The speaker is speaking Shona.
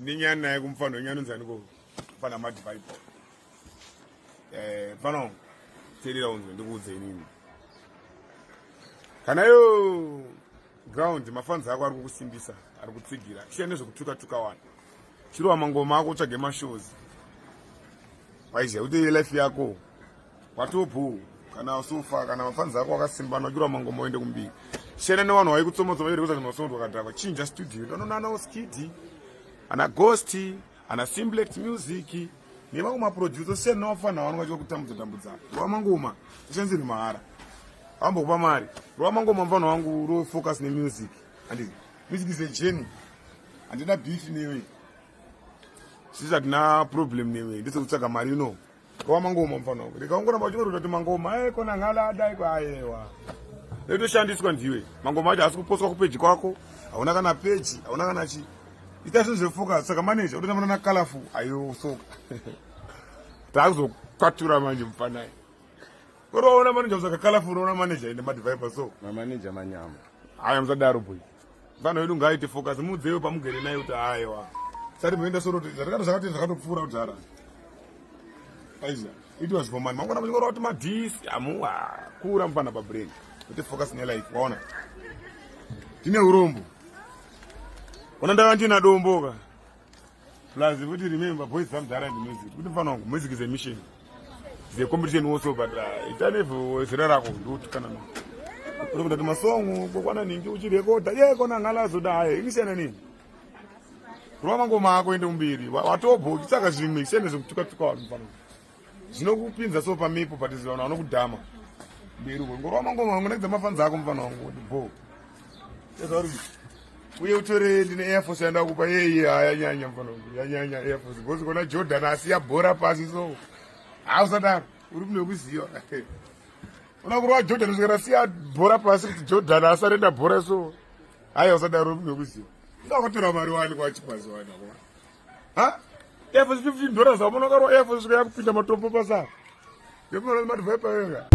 Ndine nyaya naye kumfana wenyaya anonzi ko mfana Mad Viper. Mfana wangu, teerera unzwe ndikuudze inini. Kana yo ground mafanzi ako ari kukusimbisa, ari kutsigira. Siya nezvekutuka tuka wani. Chirova mangoma ako utsvage mashows. Waiziva kuti life yako watopo kana sofa kana mafanzi ako akasimbana uchirova mangoma uende kumbiri. Siyana nevanhu vaikutsoma-tsoma iri kutsvaga masongo wakadhakwa. Chinja studio ndonoona ana Oskidi, ana Ghost, ana Simplex Music nevamwe maproducer. Siyana nevafana vanonga vachida kutambudza tambudza. Rova mangoma ushandisirwe mahara, vambokupa mari. Rova mangoma mufana wangu, ro focus nemusic. Handiti music is a journey. Handina beef newe, sisi hatina problem newe, ndesekutsvaga mari ino. Rova mangoma mufana wangu, ndikaongoramba uchingorota kuti mangoma e kona ngala adai kwayewa etoshandiswa ndiwe. Mangoma acho haasi kupostwa kupeji kwako, hauna kana peji, hauna kana chi. Ita zvinhu zvefocus. Saka manager utotamana na Colorful ayo soka taakuzokwatura manje mufanai. Uroona manager saka Colorful, unoona manager ende Mad Viper so. Mamaneja manyama. Haya, musadaro boy. Mfana wedu ngaaite focus, muudzewe pamugere naye kuti aiwa. Sati muenda soro zvakati zvakati zvakatopfuura kudhara. Aiza, it was for money. Mangwana muchingora kuti madis amuwa kura mfana pa brain. Kuti focus ne life, waona. Tine urombo. Ona ndava ndina dombo ka. Plus kuti remember boys samdhara and music. Kuti mfana wangu, music is a mission. It's a competition also, but ita level zera rako ndotukana no. Uri kuda kuti masongo kokwana ningi uchirekodha ye kona ngala zoda haye inisiyana nini. Rova mangoma ako ende umbiri watobho uchitsaka zvimwe siyana zvekutuka tuka vanhu mfana. Zvinokupinza so pamipo but vanhu vanokudhama. Mberi uko ngorova mangoma wangu nakidza mafanzi ako mfana wangu kuti bho. Sezvauri uye utore ndine Air Force yandakupa yeye yanyanya mfana wangu, yanyanya Air Force because kona Jordan asiya bhora pasi so hausadaro uri kunekuziva una kurova Jordan kusvika rasiya bhora pasi kuti Jordan asarenda bhora so haya usadaro uri kunekuziva ndakatora mari wani kwachipazi wani ha Air Force $15 amuna karova Air Force svika yakupinda matombo pasi apa. Ndikuona Mad Viper yega.